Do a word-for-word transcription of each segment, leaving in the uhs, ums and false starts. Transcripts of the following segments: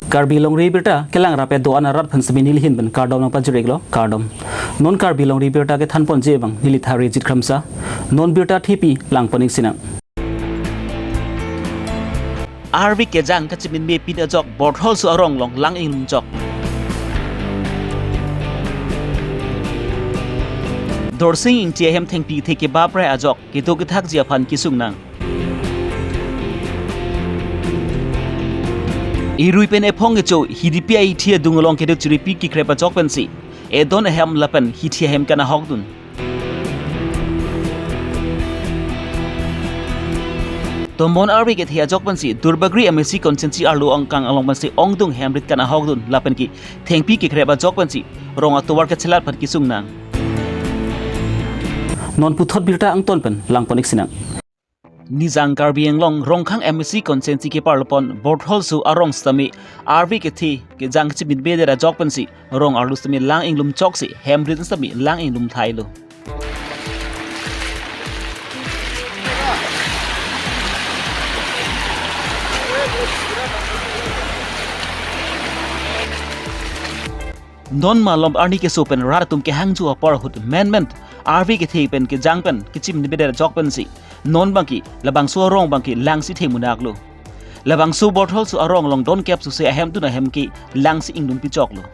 Karbi Longri Abirta kelang rap-et do-an arat aphan semi nelihin pen kardom nangpajir-iklo, kardom. Non Karbi Longri Abirta kethanponji abang neli Tharijit Kramsa. Non birta thepi langpon-ik sinang. Arve kejang kacheminme pin ajok Bortholso arong along lang inglum chok. Dorsing Ingti ahem thengpi theke bapre ajok kedo kethakji aphan kesung nang. Irui pen ephong kecho Hidipi ahithi adung along keduk chiripi kekrep ajok pensi edon ahem lapen hithi ahem kanahokdun. Tombon arve kethe ajok pensi Duarbagori M A C constituency arlo angkang along pensi ongdung hemrit kanahokdun lapen ke thengpi kekrep ajok pensi rong atovar kachelat aphan kesung nang. Non puthot birta angton pen langpon-ik sinang. Nijang Karbi Anglong Rongkhang M A C constituency keparlopon Bortholso arong sitame arve kethe kejang kacheminmedet ajok pensi rong arlo sitame lang inglum choksi hemrit sitame lang inglum thailo. Non malom arni keso pen rat atum kehangjo apor ahut menmen arve kethe pen kejang pen kacheminmedet ajok pensi non abangke labangso arong abangke langsi thengmunaklo. Labangso Bortholso arong along don kep suse ahemtun ahem ke langsi inglumpi choklo.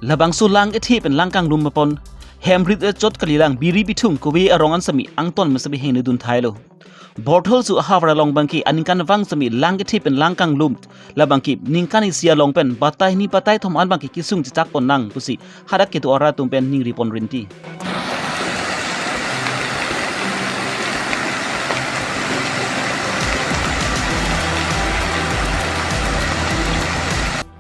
Labangso lang kethe pen lang kanglum apon hemrit chot kalilang biri bithung kove arong an sitame angton pen sitame hengnedun thailo. Bortholso ahavar along abangke aningkanvang sitame lang kethe pen lang kanglum, labangke ningkan isi along pen batai hini batai thom an abangke kesung chechakpon nang pusi hadak kedo arat atum pen ningripon rinti.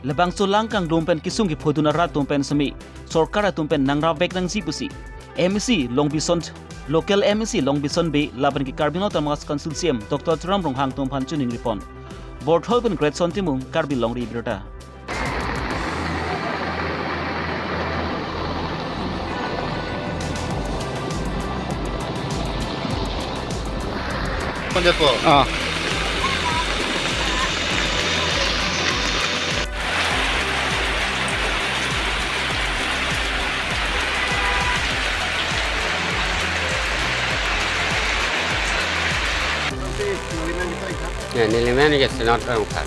Labangso lang kanglum pen kesung kephodun arat atum pen sitame sorkar atum pen nangrapvek nangji pusi M A C Longbison, local M A C Longbison Bey lapen ke Karbi Anglong Autonomous Council C E M Doctor Tuliram Ronghang atum aphan chiningripon. Borthol pen Greatson Timung, Karbi Longri Abirta. Ah. Ya, neli men ke Senat Rongkhang.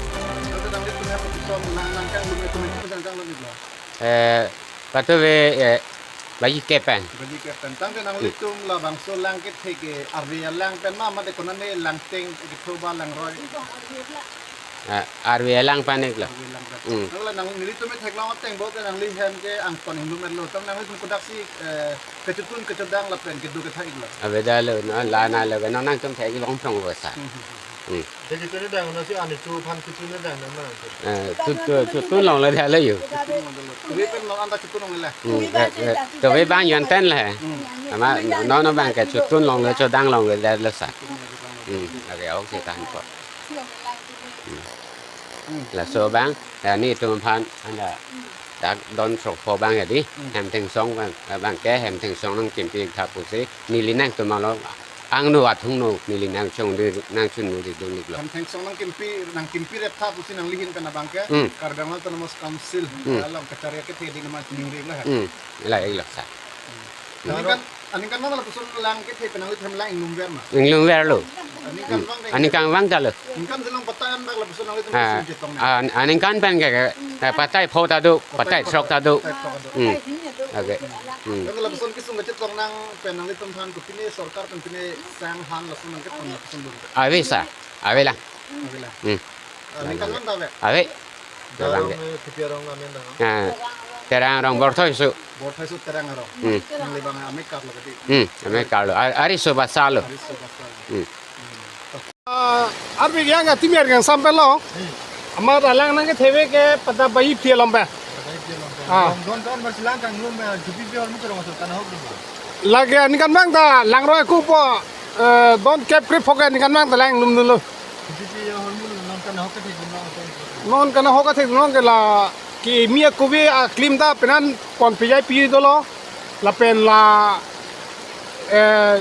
Eh, patove, eh, baji kep pen. Baji kep pen. Tangte nanglitum labangso lang kethe ke arve alang pen ma, mate konane langteng ketho ba langroi? Eh, arve alang pen-iklo. Arve alang pen. Hmm. Nangla nang nelitum theklong ateng bo ke nangli hem ke angton inglum-etlo. Tang nanglitum kodaksi, eh, kechotun kechotdang lapen kedo kethak-iklo? Avedetlo, no, la nalo, no nangtum thek-ik long prong bo sa. Hmm. Hmm. Te kechotun dang na si ani tu phan kechotun dang na ma. Eh, tu, tu, chotun longledetlo yo. Kove pen non anta chotun longle. Hmm, eh, eh, kove abang yonten le. Hmm. Ama, no, no abang ke chotun longle, chodang longle detlo sa. Hmm, okay, okay, tahan po. Hmm. Laso abang, eh, nelitum aphan, anda, dak don throk pho abang ya di, hmm, hem thengsong abang, abang ke hem thengsong nangkimpi tha pusi, neli nangtum along, angno athung no, neli nangchongdun, nangchongdundun-iklo. Hem thengsong nangkimpi, nangkimpi rep tha pusi nangli ahin pen abang ke, hmm, Karbi Anglong Autonomous Council, hmm, along kacharli kethe ding ma chiningrilo ha. Hmm, la-iklo sa. Hmm. Aningkan, aningkanvang lapuson lang kethe pen nanglitum lang inglumver ma? Inglumverlo. Aningkanvang dei. Aningkanvang talo. Aningkan si long patai anbak lapuson nanglitum, ah, kesung chetong ne? Ah, aningkan pen ke, ke, eh, patai pho ta do, patai, patai pho, throk ta do. Patai pho ta do. Hmm. Okay. Hmm. Kan lapuson kesung kachetong nang pen nanglitum aphan kopine sorkar pen pine sang han lason nangketong lapuson do? Ave sa, ave lang. Ave lang. Hmm. Aningkanvang ta ave? Ave. Terang, eh, T P arong amen dang. Ah, Terang arong Borthoi su. Borthoi su Terang arong. Hmm. Nangli abang amekar lo kedi. Hmm, amekar lo. Ar-, ari su basa lo. Ari su basa lo. Hmm. Ah, arve yang ka timir yang sampai lo. Hmm. Amat alang nangketheve ke pada bayi pia lomba. Pada bayi pia lomba. Ah. Long don don mas lang kanglum, eh, jupi pia hormu kerong so tanah hok dulu. Lake aningkanvang ta langroi kupo, eh, don kep krip pho ke aningkanvang ta lang inglumdunlo. Jupi pia hormu long Non kanahok athek non ke la kimi akove aklim ta penan pon pejai pi dolo. Lapen la, eh,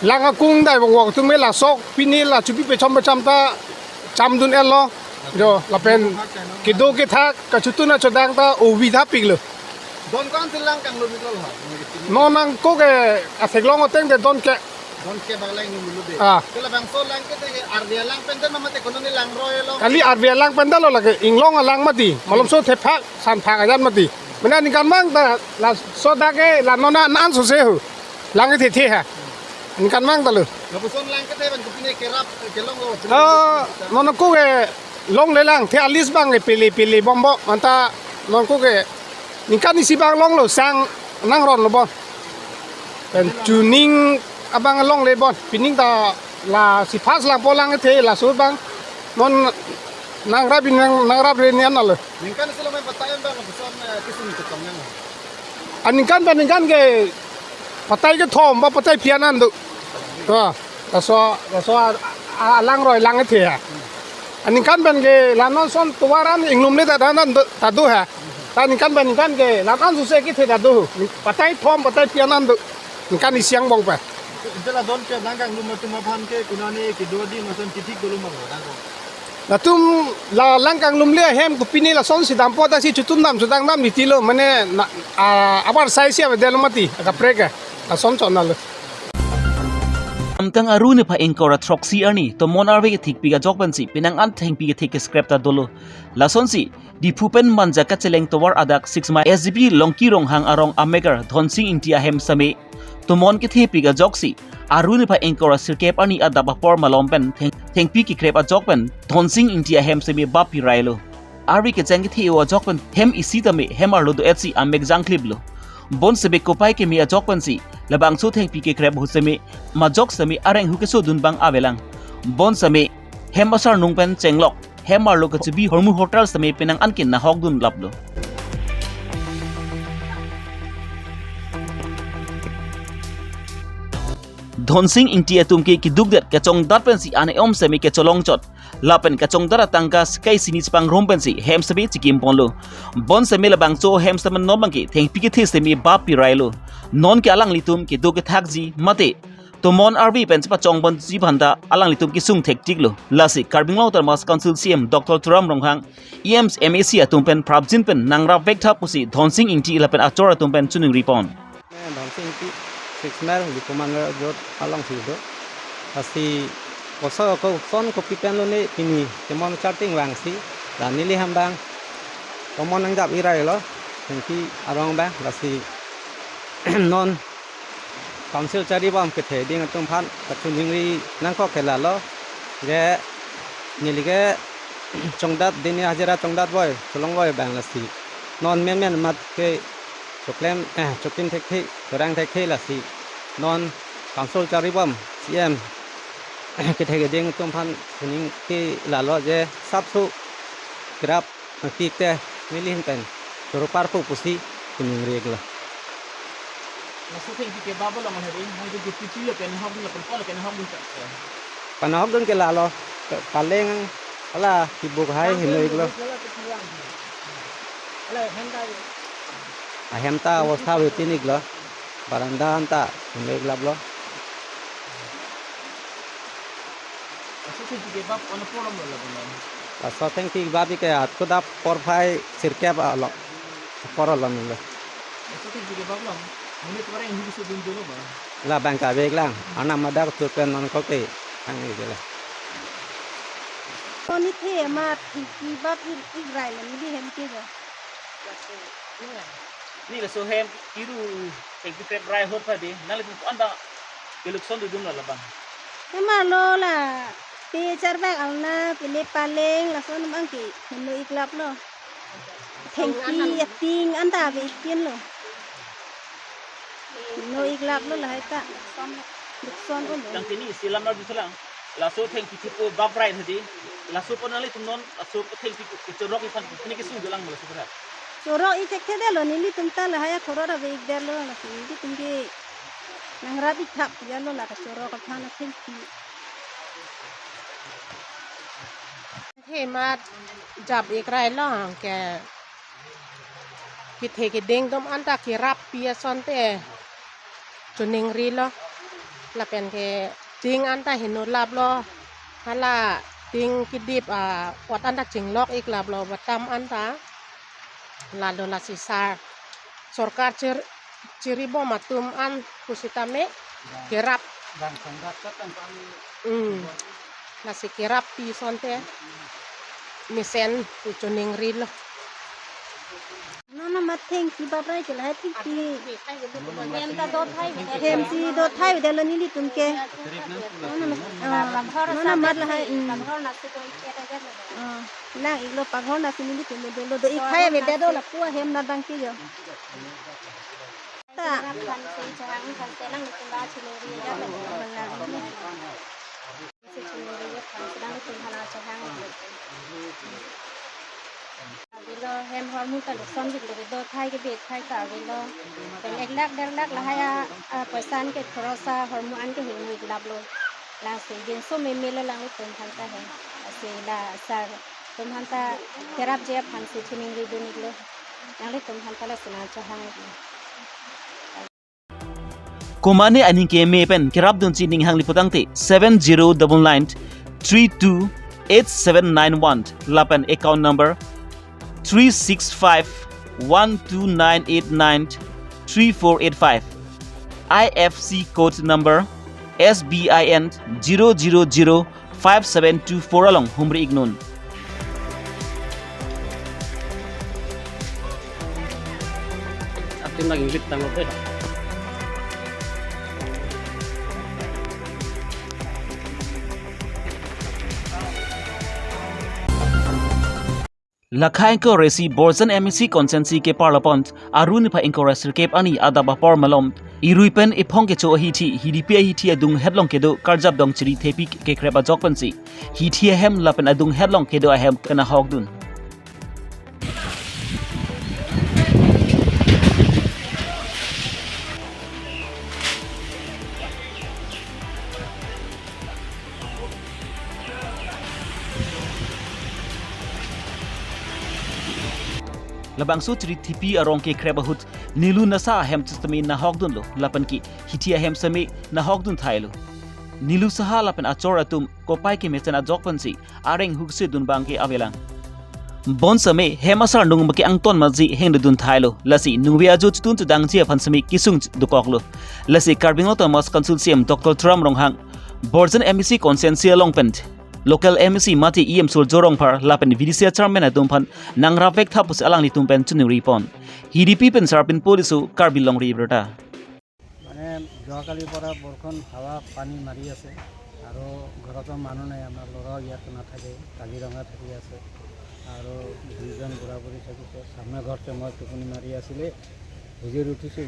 lang akung dai bong wok tum me la sok pini la chupi pechom pecham ta chamdun-etlo. Jo, lapen kedo kethak kachotun achodang ta ovidha piklo. Don ko-an si lang kanglum-iklo ha? Non nangkok ke atheklong ateng te don ke. Don ke bang lang inglumlo de. Ah. Ke labangso lang kethe ke arve alang pen dam mate kono ni lang roi lo? Kali arve alang pen damlo lake, inglong alang mati. Malomso thephak sanphak ajan mati. Mane aningkanvang ta laso dak ke la non an an sose ho. Lang kethe the ha. Aningkanvang ta lo. Lapuson lang kethe ban kopine kerap kelonglo? Ah, non nangkok ke longle lang the alis bang ke pele pele bombo anta non nangkok ke ningkan isi bang longlo sang nangronlo bon. Pen chuning abang longle bon. Pining ta lasi first langpo lang kethe laso bang. Non nangrap in nang, nangrap re nian alo. Ningkan isi lo mai patai bang lapuson, eh, kisung ketong nang. Aningkan pen ningkan ke patai kethom ba patai phi-an an do. Ha, laso, laso a, a, alang roi lang kethe ha. Aningkan pen ke la non son tovar an inglumle ta dan an do, ta do ha. Ta ningkan pen ningkan ke la an sose kethe ta do. Patai thom patai phi-an an do. Ningkan isi angbong pa. Ante la don ke lang kanglum atum aphan ke konane kedo adim ason kethik dolo ma lo nang ko? Latum la lang kanglumle ahem kopine lasonsi dampo ta si chotun dam chodang dam titilo mane na, a, abar sai si avedetlo mati akaprek ke. Lason chonalo. Amtang Aru niphai ingkoi ra throksi arni tomon arve kethikpik ajok pensi penang an thengpi kethe ke scrap ta dolo. Lasonsi Diphu pen Manja kacheleng tovar adak six mile S G B Longki Ronghang arong amegar Dhonsing Ingti ahem sitame tomon kethepik ajoksi Aru niphai ingkoi ra sirkep arni adap apor malom pen theng, thengpi kekrep ajok pen Dhonsing Ingti ahem sitame bap pirailo. Arve kecheng kethe-o ajok pen hem isi tame hem arlo do-etsi amek jangkliplo. Bonsitame kopai keme ajok pensi labangso thengpi kekrep ahut sitame majok sitame areng hu kesodun bang avelang. Bonsitame hem asarnung pen chenglok hem arlo kachebi hormu hotel sitame penang an ke nahokdun laplo. Dhonsing Ingti atum ke kedukdet kachongdat pensi an-e-om sitame kecholong chot. Lapen kachongdat atangka skai sini chepangrum pensi hem sitame chikim ponlo. Bonsitame labangso hem sitame non bang ke thengpi kethe sitame bap pirailo. Non ke alanglitum kedo kethakji mate tomon arve pen chepachong ponji aphan ta alanglitum kesung thektiklo. Lasi Karbi Anglong Autonomous Council C E M Doctor Tuliram Ronghang, E Ms, M A C atum pen prapjin pen nangrap vek tha pusi Dhonsing Ingti lapen achor atum pen choningri pon. Dhonsing Ingti, six mile Diphu Manja road alongsi do. Lasi koso koson kopi pen lone pini temon charting vangsi la neli hem bang tomon nangjap irailo, thengpi arong bang, lasi non council charibom kethe ding atum aphan kachoningri nangkok ke lalo, je neli ke chongdat dini hajira chongdat voi, cholong voi bang lasi. Non menmen mat ke choklem, eh, chokim thekthe, chorang thekthe lasi. Non council charibom, C E M kethe keding atum aphan choningri lalo je sapso kerap tik te neli ahin pen choro parpo pusi choningri-iklo. Laso thengpi kebap along hari, hari ke P T lo ke nahok lo, pen pol ke nahok lo. Panahokdun ke lalo, paleng hala kibuk hai heno-iklo. Ahem ta avostha avetin-iklo. Baranda anta heno-ik laplo. Laso thengpi kebap kono apor along lo lapuson? Laso thengpi kebap ke atko adap porphai sirkep along, apor along lo. Laso thengpi kebap along monit tovar inghui kesodun dolo ma? Labang ke ave-ik lang, arnam adak tur pen non koke ang-ik lo. Monit he amat thengpi kebap ik, ikrai lo neli hem ke jo. Ni laso hem kiru thengpi krep rai ahut padi, nanglitum ko-an bang kelukson dodun lo labang? Hem arlo la pe charbak alna, pele paleng, lason abang ke heno-ik laplo. Thengpi ating anta ave-ik pinlo. Heno-ik laplo lahai ta. Lukson olo. Tangte neli isi lam arjuselang. Laso thengpi chipo bap rai hadi. Laso pon nanglitum non, laso thengpi kechorok-ik aphan pini kesung dolang laso pon. Chorok-ik thekthedetlo nelitum ta lahai akhorot ave-ikdetlo, lasi nelitum ke nangrap-ik thap-iklo la kachorok aphan athengpi. Hemat jap ik rai lo, ke kethe keding atum anta kerap pi asonte choningrilo. Lapen ke ding anta heno laplo. Hala ding kedip, ah, ot anta chinglok ik laplo, batam anta. Lalo lasi sar, sorkar chir-, chiribom atum an pusitame kerap. Dan sanggat kan kami. Hmm. Lasi kerap pi asonte mesen pu choningrilo. Nono mat thengpi baprai ke lahai thengpi. Hem ta do thai. Hem si do thai delo nelitum ke. Nono mat, ah, nono mat lahai. Hmm. Ah, lang iklo paghor nasi nelitum delo do ik thai ave delo lapu ahem na dang ke jo. Ta. Avelo hem hormu ta lukson bik lo, do thai ke bek thai ta avelo. Pen ek lakh der lakh lahai a, a, poisa an ke khoros ahormu an ke hingmik laplo. Lasi binso meme lo langlitum aphan ta he. Lasi la sar atum aphan ta kerapji aphan si chiningri dun iklo. Langlitum aphan ta lasi nangchehang iklo. Komane aning keme pen kerapdunji ning hangli putangte seven zero double nine three two eight seven nine one lapen account number three six five one two nine eight nine three four eight five, I F C code number S B I N zero zero zero five seven two four along humri iknon. Atim lagi ngit tanglo deh. Lakha ingkoi ra isi Borjan M A C constituency ke parlopon Arni pha ingkoi ra sirkep arni adap apor malom irui pen ephong kecho ahithi, H D P ahithi adung hetlong kedo karjap dong chiri thepi kekrep ajok pensi hithi ahem lapen adung hetlong kedo ahem kenahok dun. Labangso chiri thepi arong kekrep ahut Nilu Nasa ahem sitame nahok dunlo, lapen ke hithi ahem sitame nahok dun thailo. Nilu Saha lapen achor atum kopai kemesen ajok pensi areng hukse dun abang ke avelang. Bonsitame hem asar nung make angton maji hengdun thailo, lasi nungve ajo chitun chedangji aphan sitame kesung dokoklo. Lasi Karbi Anglong Autonomous Council C E M Doctor Tuliram Ronghang, Borjan M A C constituency along pen local M A C mate E M Surjo Rongphar lapen V D C chairman atum aphan nangrapvek tha pusi alanglitum pen choningri pon. H D P pen Sarpin Police Karbi Longri Birta. মানে যোৱাকালিৰ পৰা বৰষুণ, হাৱা, পানী মাৰি আছে আৰু ঘৰতো মানুহ নাই। আমাৰ ল'ৰাও ইয়াত নাথাকে, কাজিৰঙা থাকি আছে আৰু দুইজন বুঢ়া বুঢ়ী থাকিছে। চামনে ঘৰতে মই টোপনি মাৰি আছিলে, হুজুৰ উঠিছে,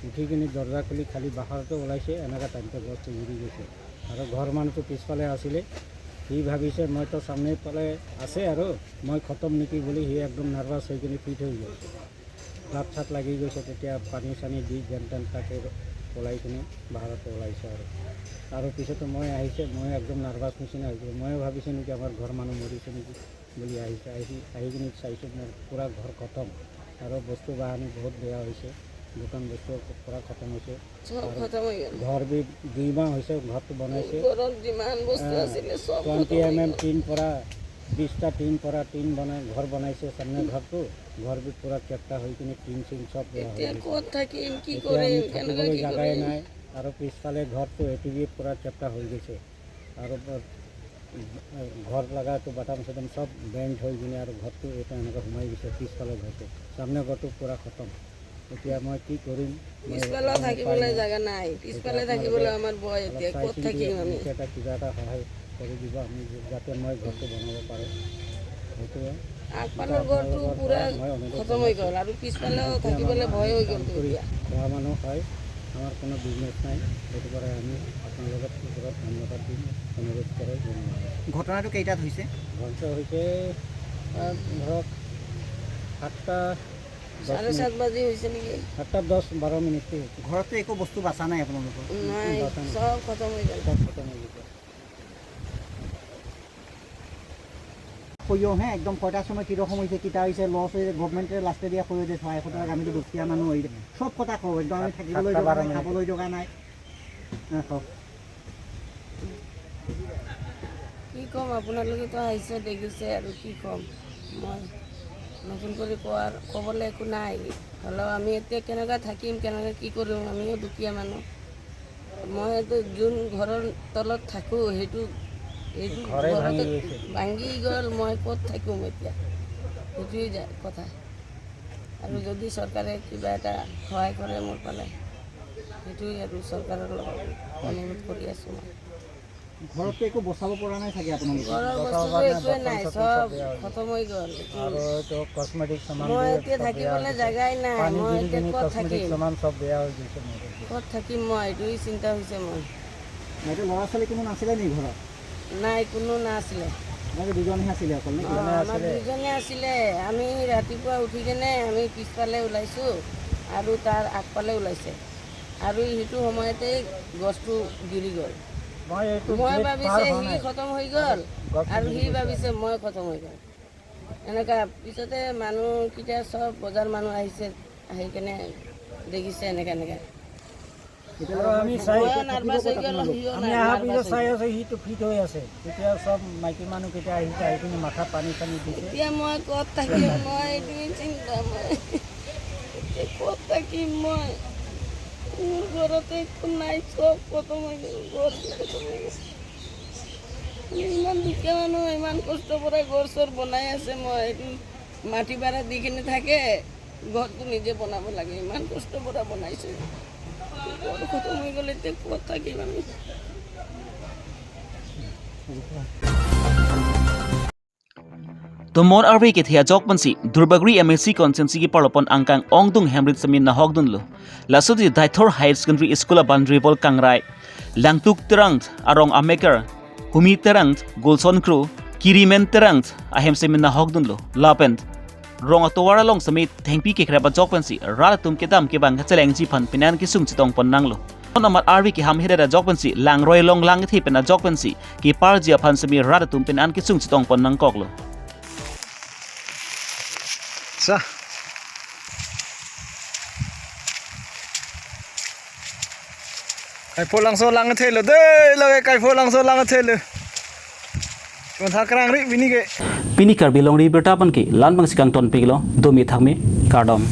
উঠি কিনি দৰ্জা খুলি খালি বাহিৰতে ওলাইছে, এনেকুৱা টাইমতে গছটো উৰি গৈছে। আৰু ঘৰ মানুহটো পিছফালে আছিলে, সি ভাবিছে মইতো চামনে ফালে আছে আৰু মই খতম নেকি বুলি সি একদম নাৰ্ভাছ হৈ কিনি ফিট হৈ গ'ল। গাত চাত লাগি গৈছে, তেতিয়া পানী চানী দি যেন তেন তাকে ওলাই কিনে বাহিৰত ওলাইছে আৰু। আৰু পিছতো মই আহিছে, মই একদম নাৰ্ভাছ নিচিনা হৈছে। ময়ো ভাবিছোঁ নেকি আমাৰ ঘৰ মানুহ মৰিছে নেকি বুলি আহিছে। আহি, আহি কিনে চাইছোঁ মোৰ পূৰা ঘৰ খতম আৰু বস্তু বাহানি বহুত বেয়া হৈছে, দোকান বস্তু পূৰা খতম হৈছে। চব আৰু খতম হৈ গ'ল। ঘৰ বি-, দুই মাহ হৈছে ঘৰটো বনাইছে। ঘৰত যিমান বস্তু আহ, আছিলে, চব টুৱেণ্টি খতম হৈ এম এম গ'ল। টিন পৰা, বিশটা টিন পৰা টিন বনাই, ঘৰ বনাইছে চামনে ঘৰটো। ঘৰ বি পূৰা চেপ্টা হৈ কিনে টিন চিন চব বেয়া হৈ এতিয়া গৈছে। ক'ত থাকিম, কি এতিয়া কৰিম, আমি কেনেকৈ থাকিবলৈ কি জাগাই কৰিম? নাই। আৰু পিছফালে ঘৰটো এ টি ভি পূৰা চেপ্টা হৈ গৈছে। আৰু ব-, ঘৰ লগাটো বাটাম চাটাম চব বেণ্ড হৈ কিনে আৰু ঘৰটো এতিয়া এনেকৈ সোমাই গৈছে পিছফালে ঘৰটো। চামনে ঘৰটো পূৰা খতম। এতিয়া মই কি কৰিম? মই পিছফালে একদম উপায় থাকিবলৈ নাই। জাগা নাই। পিছফালে এতিয়া থাকিবলৈ আপোনালোকে আমাৰ ভয় অলপ এতিয়া। চাই ক'ত চিন্তি থাকিম আমি? মোক এটা কিবা এটা সহায় কৰি দিব, আমি যাতে মই ঘৰটো বনাব পাৰোঁ। সেইটোৱে। আগফালৰ এতিয়া ঘৰটো আপোনালোকৰ পূৰা পৰা মই অনুৰোধ খতম হৈ জনাইছোঁ। গ'ল আৰু পিছফালেও এতিয়া থাকিবলৈ আমাৰ ভয় হৈ গ'ল কাম কৰি এতিয়া। খোৱা মানুহ হয়, আমাৰ কোনো বিজনেছ নাই, সেইটো কাৰণে আমি আপোনালোকৰ ওচৰত ধন্যবাদ দিম, অনুৰোধ কৰে, ধন্যবাদ। ঘটনাটো কেইটাত হৈছে? ঘটনা হৈছে, আহ, ধৰক, সাতটা দহ চাৰে মিনিট। সাত বাজি হৈছে নেকি? সাতটা দহ বাৰ মিনিটতে হৈছে। ঘৰততো একো বস্তু বাচা নাই আপোনালোকৰ? নাই, বাচা নাই। চব খতম হৈ গ'ল। চব খতম হৈ গৈছে। কয়ো হে, একদম কয়টা সময় কিরকম হৈছে, কিতা হৈছে, লছ হৈছে, গভৰ্ণমেণ্টে লাষ্টে দিয়া কয়ো যে ছয় এশ টকা, আমিতো দুখীয়া মানুহ হৈছে। সব কথা কওঁ, একদম আমি থাকিবলৈ জেগা নাই, খাবলৈ জেগা নাই। হা, কওক। কি ক'ম, আপোনালোকেতো আহিছে, দেখিছে আৰু কি ক'ম মই। নতুন কৰি কোৱাৰ, ক'বলৈ একো নাই। হ'লেও আমি এতিয়া কেনেকৈ থাকিম, কেনেকৈ কি কৰিম, আমিও দুখীয়া মানুহ। মই এইটো যোন ঘৰৰ তলত থাকোঁ, সেইটো, সেইটো ঘৰে ঘৰতে ভাঙি গৈছে। ভাঙি গ'ল, মই ক'ত থাকিম এতিয়া? সেইটোৱেই যা-, কথা। আৰু যদি চৰকাৰে কিবা এটা সহায় কৰে মোৰ ফালে, সেইটোৱেই আৰু চৰকাৰৰ লগত অনুৰোধ কৰি আছোঁ মই। ঘৰততো একো বচাব পৰা নাই চাগে আপোনালোকে? ঘৰৰ বস্তু একোৱে নাই, চব খতম হৈ গ'ল। আৰু এইটো কচমেটিক সামান মই এতিয়া থাকিবলৈ জেগাই নাই, মই এতিয়া ক'ত থাকিম? সামান চব বেয়া হৈ গৈছে মোৰ। ক'ত থাকিম মই, এইটোৱেই চিন্তা হৈছে মোৰ। নাই, এতিয়া ল'ৰা ছোৱালী কোনো নাছিলে নেকি ঘৰত? নাই, কোনো নাছিলে। আপোনালোকে দুজনহে আছিলে অকল নেকি? অ, আমাৰ দুজনে আছিলে। আমি ৰাতিপুৱা উঠি কেনে আমি পিছফালে ওলাইছোঁ আৰু তাৰ আগফালে ওলাইছে। আৰু সেইটো সময়তে গছটো গিৰি গ'ল। মই এইটো মই গেট ভাবিছে পাৰ হোৱা সি নাই। খতম হৈ গ'ল গছটো আৰু গিৰি সি গৈছে। ভাবিছে মই খতম হৈ গ'ল। এনেকা পিছতে মানুহকেইটা চব বজাৰ মানুহ আহিছে, আহি কেনে দেখিছে এনেকা এনেকা। আৰু আমি চাই ময়ো এতিয়া নাৰ্ভাছ থাকিব হৈ গ'ল, ক'ত আপোনালোক? সিও আমি অহাৰ পিছত নাৰ্ভাছ হৈ চাই গ'ল। আছো, সিটো ফিট হৈ আছে। তেতিয়া চব মাইকী মানুহ কেতিয়া আহিছে, আহি পিনে মাথাত পানী চানী দিছে। এতিয়া মই ক'ত থাকিম? মই এইটোৱে চিন্তা মই। এতিয়া ক'ত থাকিম মই? মোৰ ঘৰতে একো নাই, চব খতম হৈ গ'ল, ঘৰ খতম হৈ গ'ল। ইমান দুখীয়া মানুহ, ইমান কষ্ট পৰা ঘৰ চৰ বনাই আছে মই। এইটো মাটি ভাড়া দি কিনে থাকে, ঘৰটো নিজে বনাব লাগে, ইমান কষ্ট পৰা বনাইছে। ঘৰ খতম হৈ গ'লে এতিয়া ক'ত থাকিম আমি? Tomon arve kethe ajok pensi Duarbagori M A C constituency keparlopon angkang Ongdung Hemrit semi nahokdunlo. Laso di Deithor Higher Secondary School a boundary wall kangrai, Langtuk Terang arong ameker, Humi Terang, Gulson Kro, Kirimen Terang ahem semi nahokdunlo. Lapen rong atovar along semi thengpi kekrep ajok pensi rat atum kedam kevang kachelengji aphan penan kesung chetongpon nanglo. Non amat arve keham hedet ajok pensi langroi along lang kethe pen ajok pensi keparji aphan semi rat atum penan kesung chetongpon nangkoklo. Sa. Kaipholangso lang thelo de, lake Kaipholangso lang thelo. Chon thakrang ri bini ke. Pini Karbi Longri Abirta aphan ke la-an abangsi kangtonpiklo, dome thakme, kardom.